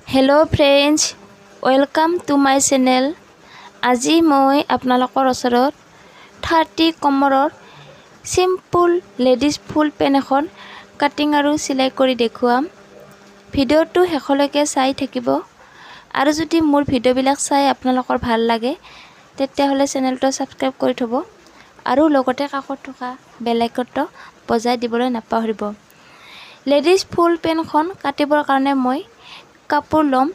Hello friends, welcome to my channel. আজি মই আপোনালোকৰ ওচৰত 30 কমৰৰ চিম্পুল লেডিজ ফুল পেণ্ট এখন কাটিং আৰু চিলাই কৰি দেখুৱাম। ভিডিঅ'টো শেষলৈকে চাই থাকিব আৰু যদি মোৰ ভিডিঅ'বিলাক চাই আপোনালোকৰ ভাল লাগে, তেতিয়াহ'লে চেনেলটো ছাবস্ক্ৰাইব কৰি থ'ব আৰু লগতে কাষত থকা বেল আইকনটো বজাই দিবলৈ নাপাহৰিব। লেডিজ ফুল পেণ্টখন কাটিবৰ কাৰণে মই কাপোৰ ল'ম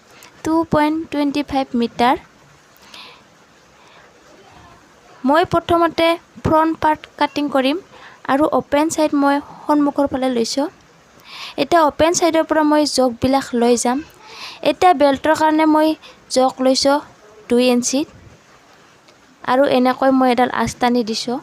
2.25 মিটাৰ। মই প্ৰথমতে ফ্ৰণ্ট পাৰ্ট কাটিং কৰিম আৰু অ'পেন ছাইড মই সন্মুখৰ ফালে লৈছোঁ। এতিয়া অ'পেন ছাইডৰ পৰা মই জোখবিলাক লৈ যাম। এতিয়া বেল্টৰ কাৰণে মই জোখ লৈছোঁ 2 ইঞ্চিত আৰু এনেকৈ মই এডাল আঁচ টানি দিছোঁ।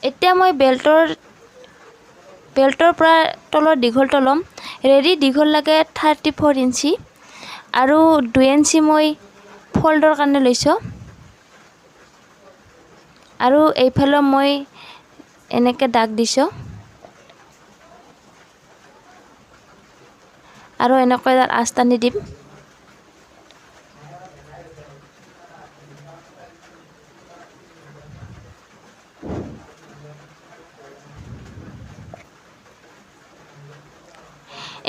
এতিয়া মই বেল্টৰ পৰা তলৰ দীঘলটো ল'ম। ৰেডি দীঘল লাগে 34 ইঞ্চি আৰু 2 ইঞ্চি মই ফল্ডৰ কাৰণে লৈছোঁ আৰু এইফালেও মই এনেকৈ দাগ দিছোঁ আৰু এনেকৈ এডাল আঁচ টানি দিম।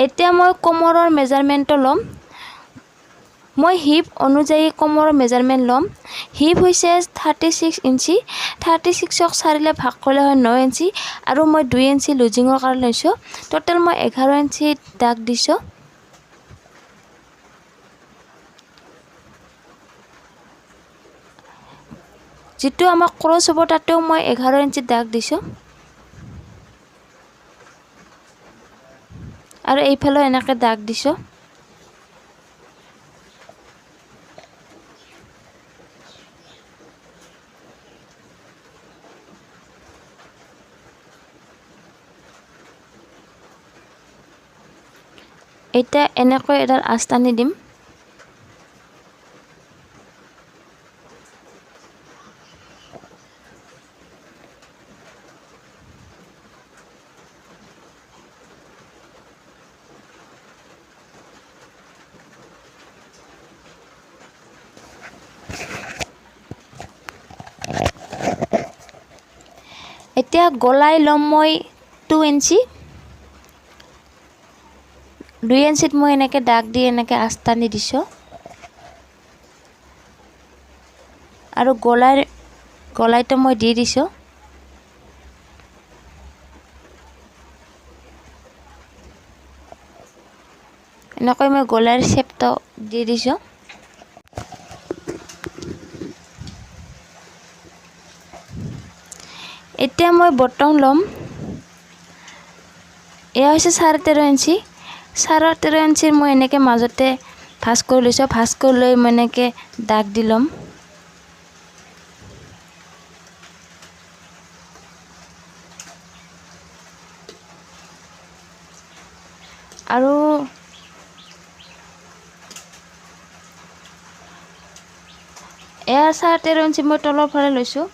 এতিয়া মই কোমৰৰ মেজাৰমেণ্টটো ল'ম। মই হিপ অনুযায়ী কোমৰৰ মেজাৰমেণ্ট ল'ম। হিপ হৈছে 36 ইঞ্চি। 36ক চাৰিলে ভাগ কৰিলে হয় 9 ইঞ্চি আৰু মই 2 ইঞ্চি লুজিঙৰ কাৰণে লৈছোঁ। টোটেল মই 11 ইঞ্চি দাগ দিছোঁ। যিটো আমাৰ ক্ৰছ হ'ব তাতেও মই 11 ইঞ্চি দাগ দিছোঁ আৰু এইফালেও এনেকৈ দাগ দিছোঁ। এতিয়া এনেকৈ এডাল আঁচ টানি দিম। এতিয়া গলাই ল'ম মই 2 ইঞ্চি। 2 ইঞ্চিত মই এনেকৈ দাগ দি এনেকৈ আঁচ টানি দিছোঁ আৰু গলাইটো মই দি দিছোঁ। এনেকৈ মই গলাৰ শ্বেপটো দি দিছোঁ। এতিয়া মই বটম ল'ম। এয়া হৈছে 13.5 ইঞ্চি। 13.5 ইঞ্চিৰ মই এনেকৈ মাজতে ভাঁজ কৰি লৈছোঁ। ভাঁজ কৰি লৈ মই এনেকৈ দাগ দি ল'ম। আৰু এয়া 13.5 ইঞ্চি মই তলৰ ফালে লৈছোঁ।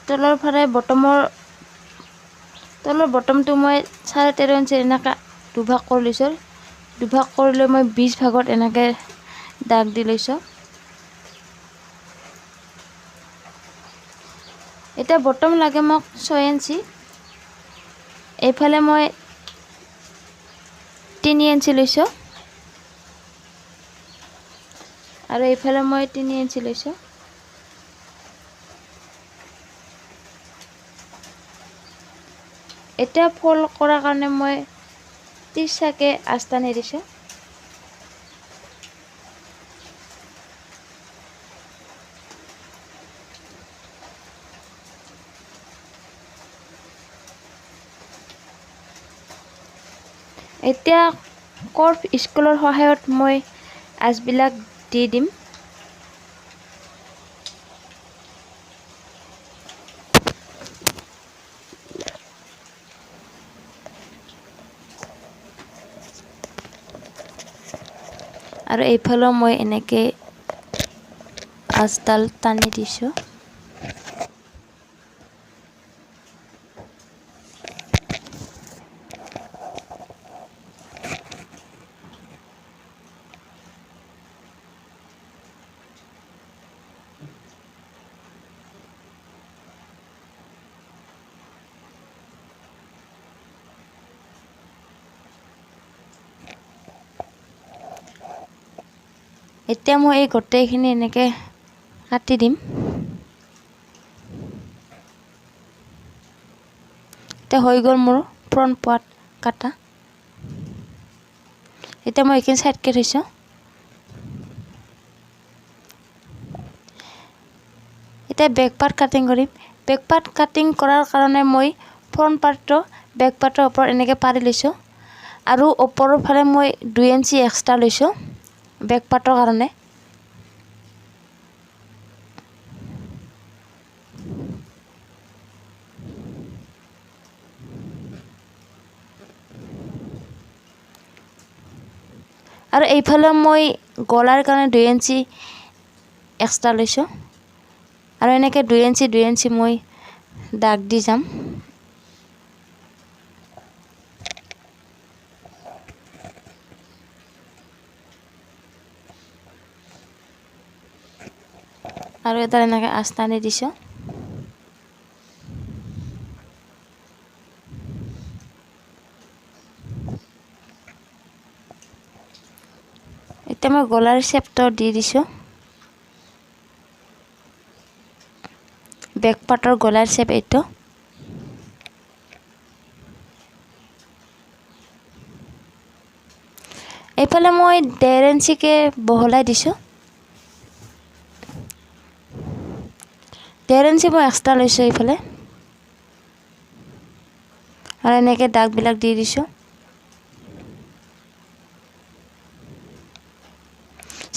তলৰ ফালে তলৰ বটমটো মই 13.5 ইঞ্চি এনেকৈ দুভাগ কৰি লৈছোঁ। দুভাগ কৰি লৈ মই 20 ভাগত এনেকৈ দাগ দি লৈছোঁ। এতিয়া বটম লাগে মোক 6 ইঞ্চি। এইফালে মই 3 ইঞ্চি লৈছোঁ আৰু এইফালে মই 3 ইঞ্চি লৈছোঁ। এতিয়া ফল্ড কৰাৰ কাৰণে মই তিৰচাকে আঁচ টানি দিছোঁ। এতিয়া কৰ্ফ স্কেলৰ সহায়ত মই আঁচবিলাক দি দিম। আৰু এইফালেও মই এনেকৈ আঁচডাল টানি দিছোঁ। এতিয়া মই এই গোটেইখিনি এনেকৈ কাটি দিম। এতিয়া হৈ গ'ল মোৰ ফ্ৰণ্ট পাৰ্ট কাটা। এতিয়া মই এইখিনি ছাইডকৈ থৈছোঁ। এতিয়া বেক পাৰ্ট কাটিং কৰিম। বেক পাৰ্ট কাটিং কৰাৰ কাৰণে মই ফ্ৰণ্ট পাৰ্টটো বেক পাৰ্টৰ ওপৰত এনেকৈ পাৰি লৈছোঁ আৰু ওপৰৰ ফালে মই 2 ইঞ্চি এক্সট্ৰা লৈছোঁ বেক পাৰ্টৰ কাৰণে। আৰু এইফালে মই গলাৰ কাৰণে 2 ইঞ্চি এক্সট্ৰা লৈছোঁ আৰু এনেকৈ 2 ইঞ্চি 2 ইঞ্চি মই দাগ দি যাম। আৰু এডাল এনেকৈ আঁচ টানি দিছোঁ। এতিয়া মই গলাৰ শ্বেপটো দি দিছোঁ, বেক পাৰ্টৰ গলাৰ শ্বেপ এইটো। এইফালে মই 1.5 ইঞ্চিকৈ বহলাই দিছোঁ। 1.5 ইঞ্চি মই এক্সট্ৰা লৈছোঁ এইফালে আৰু এনেকৈ দাগবিলাক দি দিছোঁ।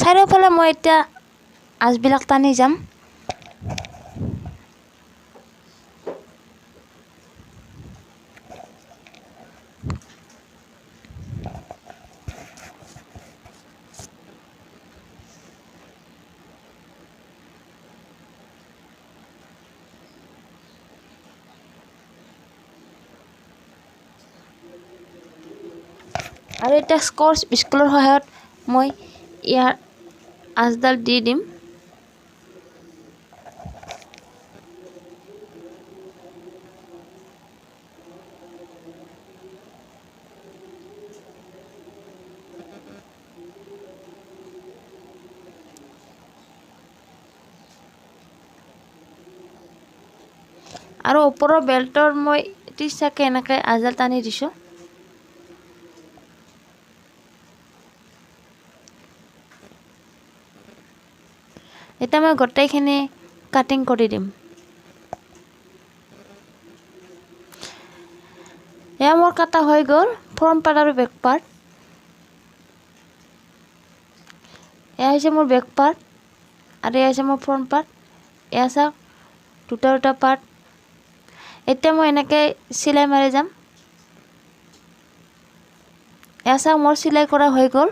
চাৰিওফালে মই এতিয়া আঁচবিলাক টানি যাম। আৰু এতিয়া স্কচ স্কেলৰ সহায়ত মই ইয়াৰ আঁচডাল দি দিম। আৰু ওপৰৰ বেল্টৰ মই ত্ৰিছটাকৈ এনেকৈ আঁচডাল টানি দিছোঁ। এতিয়া মই গোটেইখিনি কাটিং কৰি দিম। এয়া মোৰ কাটা হৈ গ'ল ফ্ৰণ্ট পাৰ্ট আৰু বেক পাৰ্ট। এয়া হৈছে মোৰ বেক পাৰ্ট আৰু এয়া হৈছে মোৰ ফ্ৰণ্ট পাৰ্ট। এয়া চাওক দুটা দুটা পাৰ্ট। এতিয়া মই এনেকৈ চিলাই মাৰি যাম। এয়া চাওক মোৰ চিলাই কৰা হৈ গ'ল।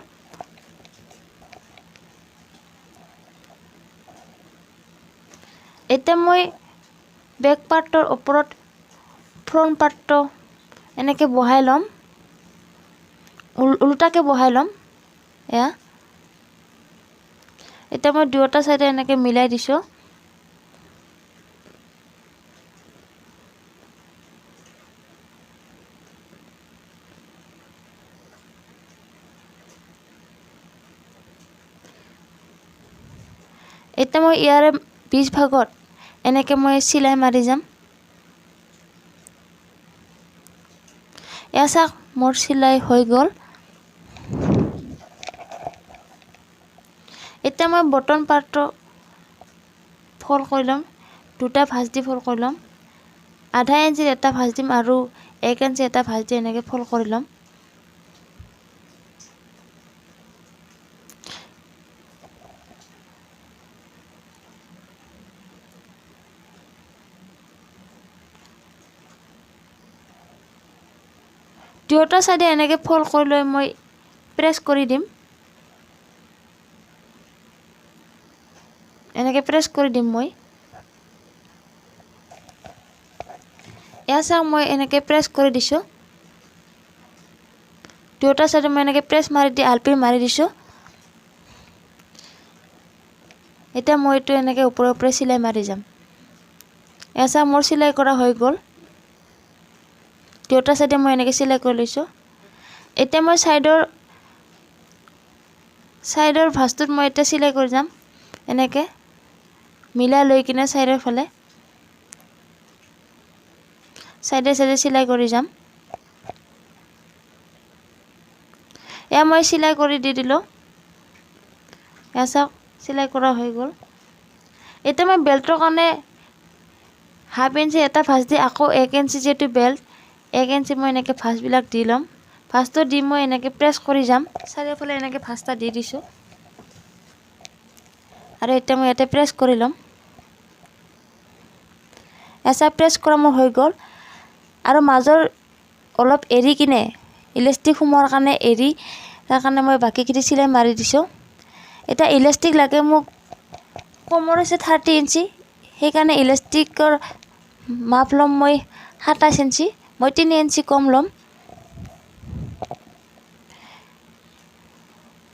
এতিয়া মই বেক পাৰ্টৰ ওপৰত ফ্ৰণ্ট পাৰ্টটো এনেকৈ বহাই ল'ম, ওলোটাকৈ বহাই ল'ম। এয়া এতিয়া মই দুয়োটা চাইডে এনেকৈ মিলাই দিছোঁ। এতিয়া মই ইয়াৰে পিছ ভাগত এনেকৈ মই চিলাই মাৰি যাম। এয়া চাওক মোৰ চিলাই হৈ গ'ল। এতিয়া মই বটন পাৰ্টটো ফল্ড কৰি ল'ম, দুটা ভাঁজ দি ফল্ড কৰি ল'ম। আধা ইঞ্চিৰ এটা ভাঁজ দিম আৰু 1 ইঞ্চি এটা ভাঁজ দি এনেকৈ ফল্ড কৰি ল'ম। দুয়োটা চাইডে এনেকৈ ফল্ড কৰি লৈ মই প্ৰেছ কৰি দিম। এনেকৈ প্ৰেছ কৰি দিম মই। এয়া চাওক, মই এনেকৈ প্ৰেছ কৰি দিছোঁ। দুয়োটা চাইডে মই এনেকৈ প্ৰেছ মাৰি দি আলপিন মাৰি দিছোঁ। এতিয়া মই এইটো এনেকৈ ওপৰে ওপৰে চিলাই মাৰি যাম। এয়া চাওক, মোৰ চিলাই কৰা হৈ গ'ল। দুয়োটা চাইডে মই এনেকৈ চিলাই কৰি লৈছোঁ। এতিয়া মই ছাইডৰ ভাঁজটোত মই এতিয়া চিলাই কৰি যাম। এনেকৈ মিলাই লৈ কিনে ছাইডৰ ফালে ছাইডে ছাইডে চিলাই কৰি যাম। এয়া মই চিলাই কৰি দি দিলোঁ। এয়া চাওক, চিলাই কৰা হৈ গ'ল। এতিয়া মই বেল্টৰ কাৰণে হাফ ইঞ্চি এটা ভাঁজ দি আকৌ 1 ইঞ্চি যিহেতু বেল্ট, 1 ইঞ্চি মই এনেকৈ ভাঁজবিলাক দি ল'ম। ভাঁজটো দি মই এনেকৈ প্ৰেছ কৰি যাম। চাৰিওফালে এনেকৈ ভাঁজটা দি দিছোঁ আৰু এতিয়া মই ইয়াতে প্ৰেছ কৰি ল'ম। এচা প্ৰেছ কৰা মোৰ হৈ গ'ল। আৰু মাজৰ অলপ এৰি কিনে ইলাষ্টিক সোমোৱাৰ কাৰণে এৰি তাৰ কাৰণে মই বাকীখিনি চিলাই মাৰি দিছোঁ। এতিয়া ইলাষ্টিক লাগে মোক কোমৰ হৈছে 30 ইঞ্চি, সেইকাৰণে ইলাষ্টিকৰ মাপ ল'ম মই 27 ইঞ্চি, মই 3 ইঞ্চি কম ল'ম।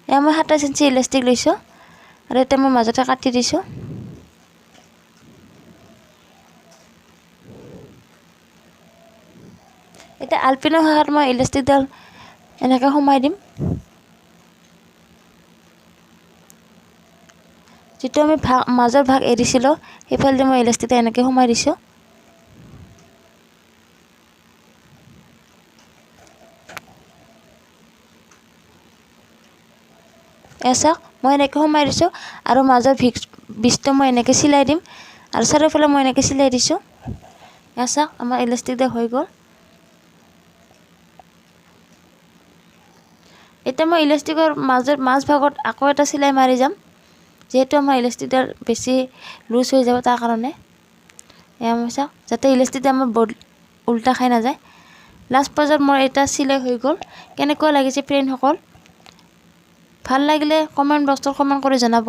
এয়া মই 27 ইঞ্চি ইলাষ্টিক লৈছোঁ আৰু এতিয়া মই মাজতে কাটি দিছোঁ। এতিয়া আলপিনৰ সহায়ত মই ইলাষ্টিকডাল এনেকৈ সোমাই দিম। যিটো আমি মাজৰ ভাগ এৰিছিলোঁ সেইফালেদি মই ইলাষ্টিকটা এনেকৈ সোমাই দিছোঁ। এয়া চাওক, মই এনেকৈ সোমাই দিছোঁ আৰু মাজৰ বিচটো মই এনেকৈ চিলাই দিম আৰু চাৰিওফালে মই এনেকৈ চিলাই দিছোঁ। এয়া চাওক, আমাৰ ইলাষ্টিকডাল হৈ গ'ল। এতিয়া মই ইলাষ্টিকৰ মাজভাগত আকৌ এটা চিলাই মাৰি যাম, যিহেতু আমাৰ ইলাষ্টিকডাল বেছি লুজ হৈ যাব তাৰ কাৰণে। এয়া মই চাওক, যাতে ইলাষ্টিকডাল আমাৰ উল্টা খাই নাযায়। লাষ্ট পৰ্যায়ত মোৰ এটা চিলাই হৈ গ'ল। কেনেকুৱা লাগিছে ফ্ৰেণ্ডসকল? ভাল লাগিলে কমেণ্ট বক্সত কমেণ্ট কৰি জনাব।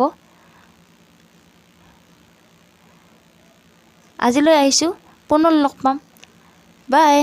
আজিলৈ আহিছোঁ, পুনৰ লগ পাম। বাই।